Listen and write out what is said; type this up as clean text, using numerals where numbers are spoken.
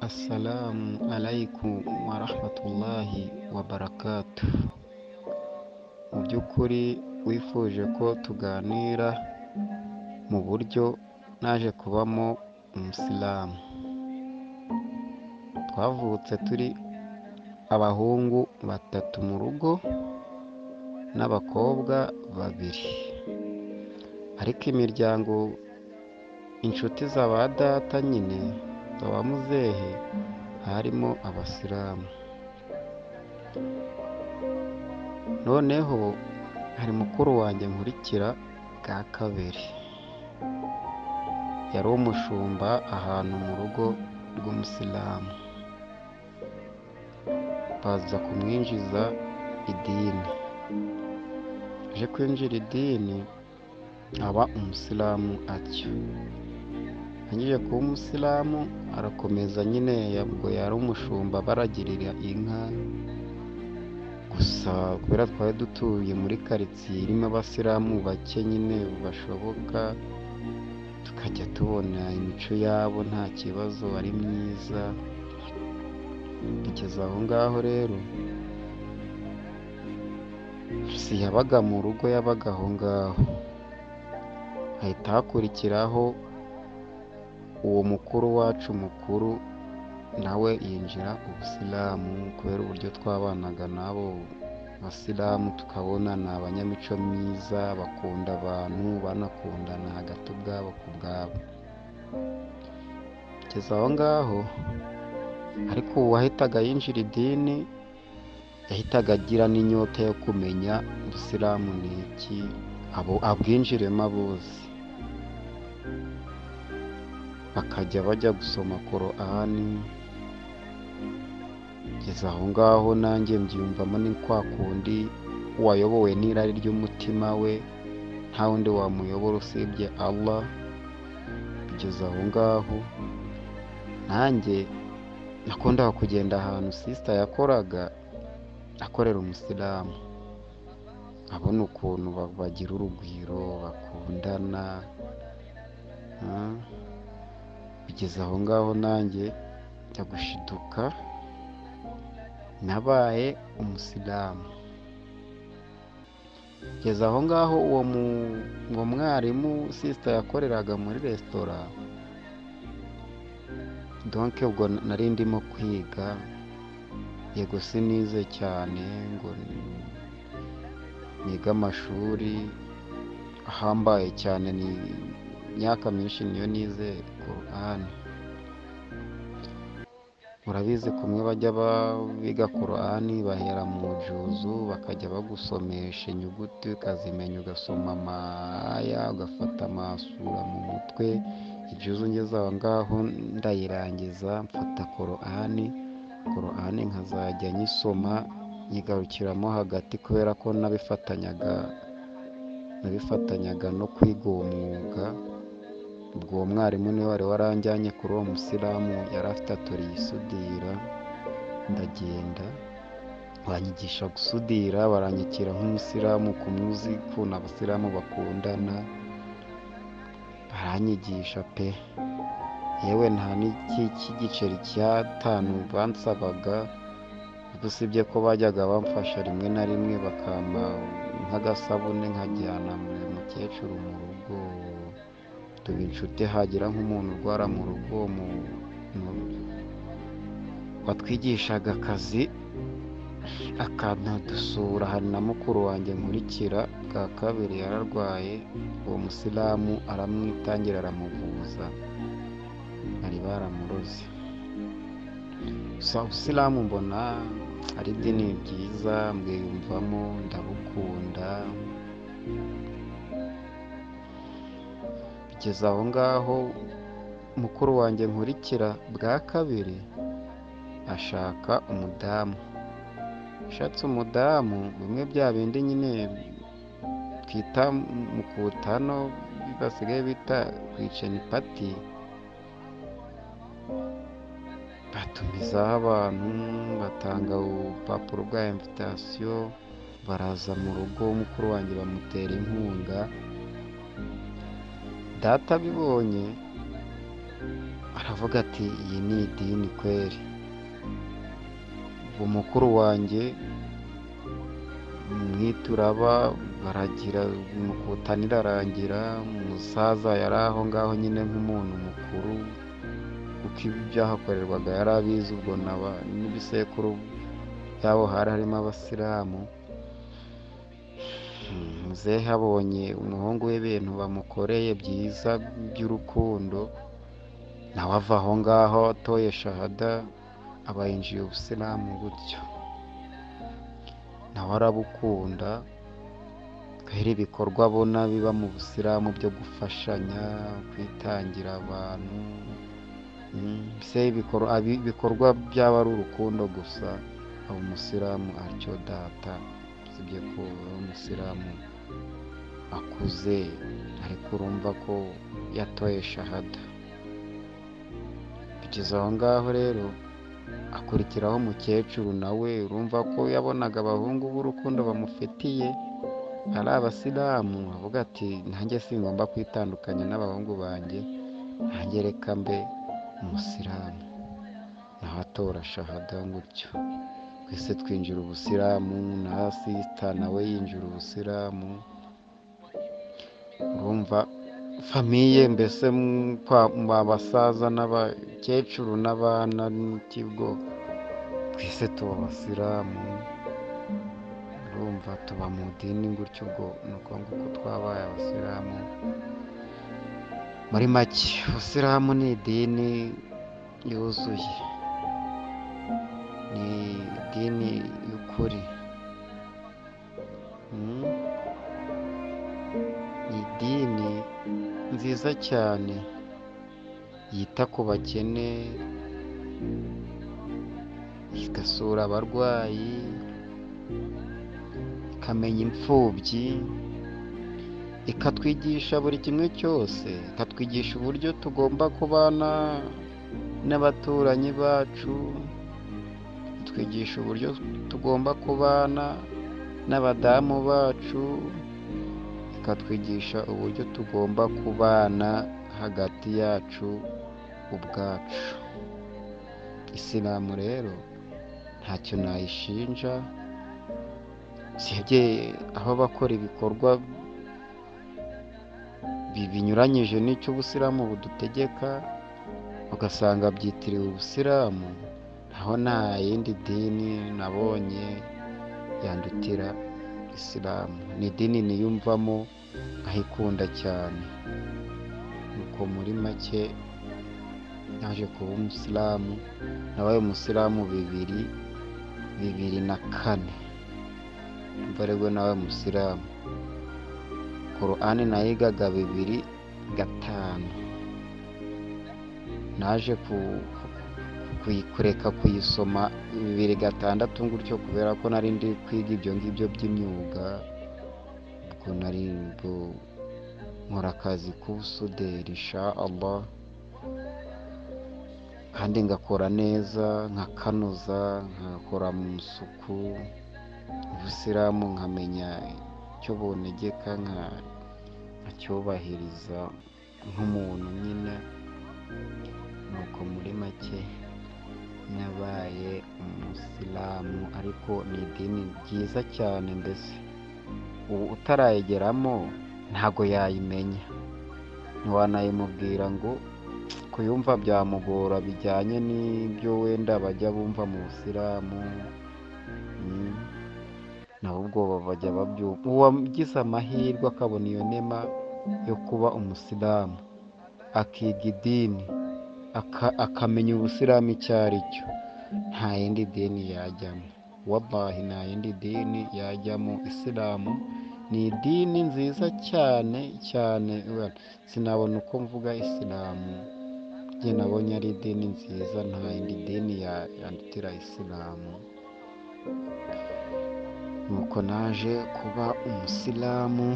Assalamu alaikum warahmatullahi wabarakatuh. Mu by'ukuri wifuje ko tuganira mu buryo naje kubamo umusilamu. Twavutse turi abahungu batatu mu rugo n'abakobwa babiri, ariko imiryango inshuti za ba data nyine za ba muzehe harimo abasilamu. Noneho hari mukuru wanjye nkurikira bwa kabiri, yari umushumba ahantu mu rugo rw'umusilamu, baza kumwinjiza idini. Aje kwinjira idini aba umusilamu atyo. Arangije kuba umusilamu arakomeza nyine, ubwo yari umushumba baragirira inka gusa, kubera twari dutuye muri karitsiye irimo abasilamu bake nyine bashoboka, tukajya tubona imico yabo nta kibazo, ari myiza. Bigeze aho ngaho rero, si yabaga mu rugo, yabaga aho ngaho. Hahita hakurikiraho uwo mukuru wacu mukuru, nawe yinjira ubusilamu kubera uburyo twabanaga n'abo basilamu, tukabona ni abanyamico myiza, bakunda abantu, banakundana hagati ubwabo ku bwabo. Kugeza aho ngaho, ariko uwahitaga yinjira idini yahitaga agira n'inyota yo kumenya ubusilamu ni iki, abwinjiremo abuzi. Bakajya bajya gusoma Korani. Kugeza aho ngaho nanjye mbyiyumvamo, ni kwa kundi wayobowe n'irari ry'umutima we, nta wundi wamuyobora usibye Allah. Kugeza aho ngaho nanjye nakundaga kugenda ahantu sister yakoraga, akorera umusilamu, nkabona ukuntu bagira urugwiro, bakundana. Bigeze aho ngaho nanjye njya gushiduka nabaye umusilamu. Kugeza aho ngaho uwo mwarimu sister yakoreraga muri resitora, donc ubwo nari ndimo kwiga, yego sinize cyane ngo nige amashuri ahambaye cyane, ni imyaka myinshi niyo nize Korani. Urabizi kumwe bajya biga Korani bahera mu juzu, bakajya bagusomesha inyuguti ukazimenya, ugasoma amaya, ugafata amasura mu mutwe. Ijuzu ngeze aho ngaho ndayirangiza, mfata Korani, Korani nkazajya nyisoma nyigarukiramo hagati, kubera ko nabifatanyaga no kwiga uwo mwuga. Ubwo uwo mwarimu niwe wari waranjyanye kuri uwo musilamu, yari afite atoriye isudira, ndagenda banyigisha gusudira, baranyakira nk'umusilamu, kumuzi ukuntu abasilamu bakundana, baranyigisha pe. Yewe nta n'ik'igiceri cy'atanu bansabaga, usibye ko bajyaga bamfasha rimwe na rimwe bakampa nk'agasabune nkajyana mukecuru mu rugo, tuba inshuti. Hagira nk'umuntu urwara mu rugo, watwigishaga akazi akanadusura. Hari na mukuru wanjye nkurikira bwa kabiri yararwaye, uwo musilamu aramwitangira aramuvuza, bari baramuroze. Gusa ubusilamu mbona ari idini ryiza, mbwiyumvamo, ndabukunda. Bigeze aho ngaho mukuru wanjye nkurikira bwa kabiri ashaka umudamu. Ashatse umudamu, bimwe bya bindi nyine twita mukutano, basigaye bita kwiceni pati, batumizaho abantu, batanga urupapuro rwa invitasiyo, baraza mu rugo, mukuru wanjye bamutera inkunga. Data abibonye Aravuga ati iyi ni idini kweri. Umukuru wanjye mwituraba baragira mukutana irarangira, umusaza yari aho ngaho nyine nk'umuntu mukuru, kuko ibi byahakorerwaga yari abizi, ubwo n'ibisekuru byabo hari harimo abasilamu. Muzehe abonye umuhungu we ibintu bamukoreye byiza by'urukundo, nawe ava aho ngaho atoye shahada, aba yinjiye ubusilamu gutyo, nawe arabukunda. Kubera ibikorwa abona biba mu busilamu byo gufashanya, kwitangira abantu, mbese ibikorwa byaba ari urukundo gusa, aba umusilamu atyo data. Usibye ko ari umusilamu akuze, ariko urumva ko yatoye shahada. Bigeze aho ngaho rero akurikiraho umukecuru, nawe urumva ko yabonaga abahungu b'urukundo bamufitiye ari abasilamu, avuga ati nanjye singomba kwitandukanya n'abahungu banjye, nanjye reka mbe umusilamu. Nawe atora shahada gutyo, twese twinjira ubusilamu, na sisita nawe yinjira ubusilamu. Urumva famiye mbese abasaza n'abakecuru n'abana n'ikigo, twese tuba abasilamu. Urumva tuba mu idini gutyo, ubwo ni uko nguko twabaye abasilamu. Muri make ubusilamu ni idini yuzuye, ni idini y'ukuri, ni idini nziza cyane yita ku bakene, igasura abarwayi, ikamenya imfubyi, ikatwigisha buri kimwe cyose, ikatwigisha uburyo tugomba kubana n'abaturanyi bacu, itwigisha uburyo tugomba kubana n'abadamu bacu, ikatwigisha uburyo tugomba kubana hagati yacu ubwacu. Isilamu rero ntacyo nayishinja, usibye aho bakora ibikorwa binyuranyije n'icyo ubusilamu budutegeka, ugasanga byitiriwe ubusilamu, naho nta yindi dini nabonye yandutira isilamu. Ni idini niyumvamo nkayikunda cyane. Nuko muri make naje kuba umusilamu, nabaye umusilamu 2004, ndumva aribwo nabaye umusilamu. Korani nayigaga 2005, naje kureka kuyisoma 2006 gutyo, kubera ko nari ndi kwiga ibyo ngibyo by'imyuga. Ubwo nari nkora akazi k'ubusuderi insha Allah, kandi ngakora neza, nkakanoza, nkakora mu isuku. Ubusilamu nkamenya icyo buntegeka, nkacyubahiriza nk'umuntu nyine. Nuko muri make nabaye umusilamu, ariko ni idini ryiza cyane mbese ubu utarayigeramo ntago yayimenya, ntiwanayimubwira ngo kuyumva byamugora bijyanye n'ibyo wenda bajya bumva mu busilamu, nabo ubwo bajya babyumva. Uwagize amahirwe akabona iyo nema yo kuba umusilamu, akiga idini, akamenya ubusilamu icyo ari cyo, nta yindi dini yajyamo. Wallahi nta yindi dini yajyamo. Isilamu ni idini nziza cyane cyane, sinabona uko mvuga isilamu, njye nabonye ari idini nziza, nta yindi dini yandutira isilamu. Nuko naje kuba umusilamu,